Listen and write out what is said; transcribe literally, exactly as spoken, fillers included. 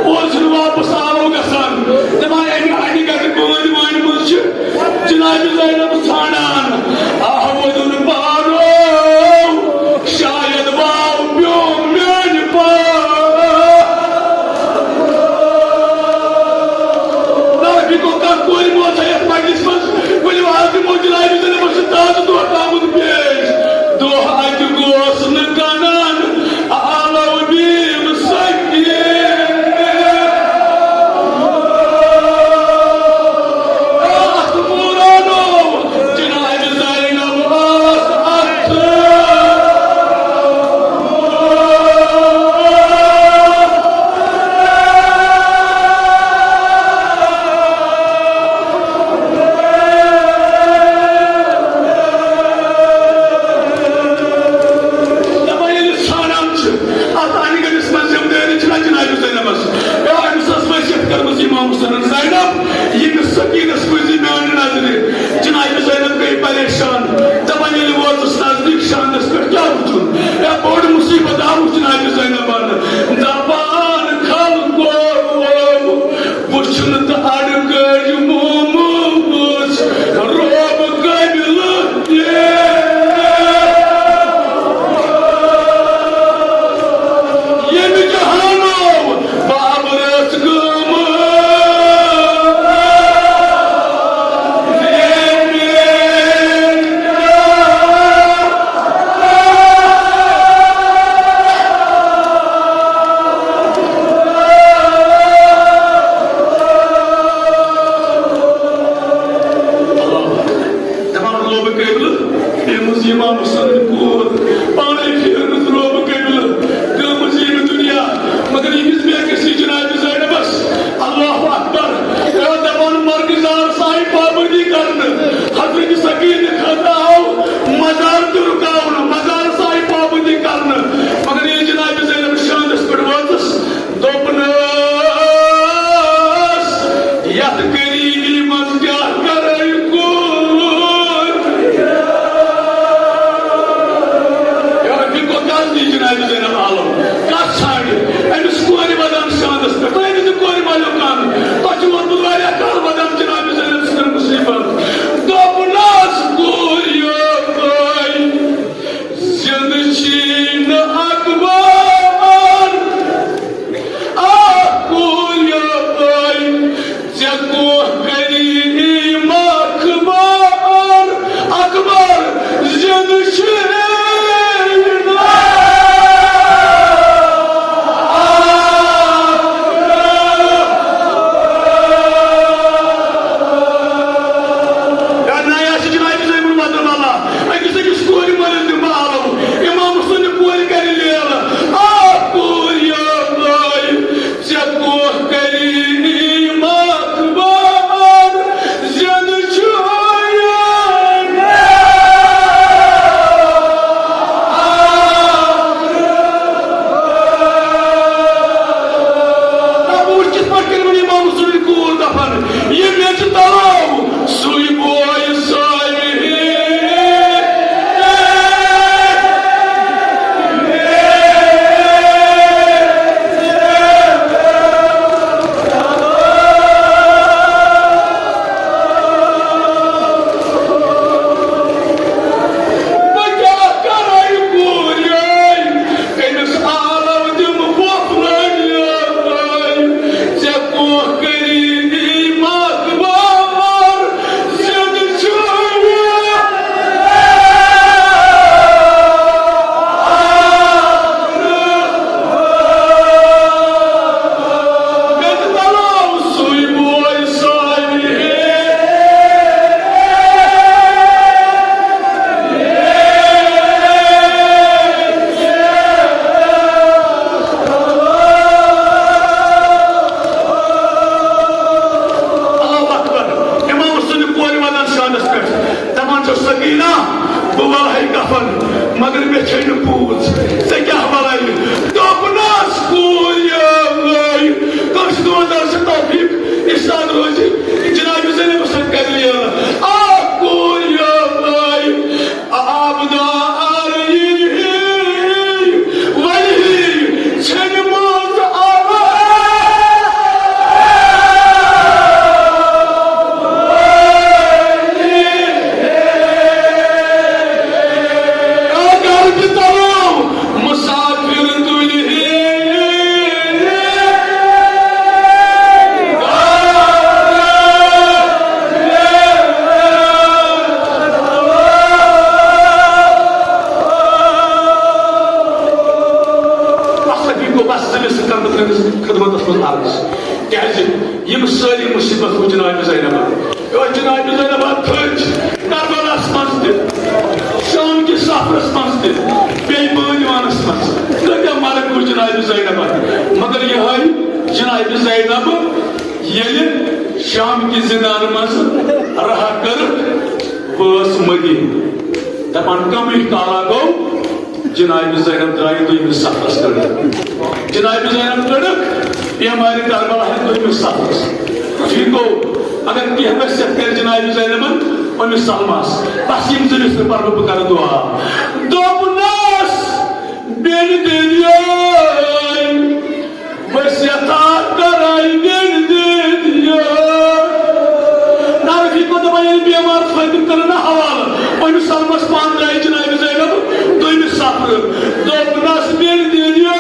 اوس نہٕ واپس آلو گژھان۔ دپان، امہِ اَنہِ گٹہٕ بٲنۍ وٲنۍ منٛز چھِ جناب زینب ژھانڈان۔ آہ وۄدُن بارو، شاید واو پیوٚو میانہِ پا۔ نہ، یہِ گوٚو کانٛہہ کورِ موت چھا یتھ مجلس منٛز؟ ؤلِو، از دِمو جناب زینبس سۭتۍ تازٕ دۄہ آمُت پیش۔ دۄہ اتہِ گوس نہٕ کنان، آلو بیٖم سنگی۔ کیازِ یِم سٲری مُصیبت وٕچھ جناب زینبن۔ یۄس جناب زینب تھٔج کربلاہس منٛز تہِ، شام کِس سفرس منٛز تہِ، بیٚیہِ بٲنۍ وانس منٛز۔ کۭتیاہ مرگ وٕچھ جناب زینبن۔ مگر یِہوٚے جناب زینب ییٚلہِ شام کہِ زندان منٛز رہا کٔرٕکھ، وٲژ مدینہ۔ دپان کمٕے کالا گوٚو، جناب زینب درٛایہِ دوٚیمِس سفرس کٔڑٕکھ۔ جناب زینب کٔڑٕکھ بیمارِ کربلا ہٕنٛدِ دوٚیمِس سفرس۔ ٹھیک گوٚو، اگر کینٛہہ وصیت کرِ جناب زینبن أمِس سلمس، بس یِم زٕ رِشتہٕ پرٕ بہٕ، بہٕ کرٕ دعا۔ دوٚپنس، بیٚنہِ دٔلیٲے، وصیتا کرے بیٚنہِ دٔلیٲے۔ نارفی کو دپان ییٚلہِ بیمار فٲطمہٕ کٔرٕن نہ حوالہٕ، أمِس سلمس پانہٕ درٛایہِ جناب زینب دوٚیمِس سفرٕ۔ دوٚپنس، بیٚنہِ دٔلیٲے،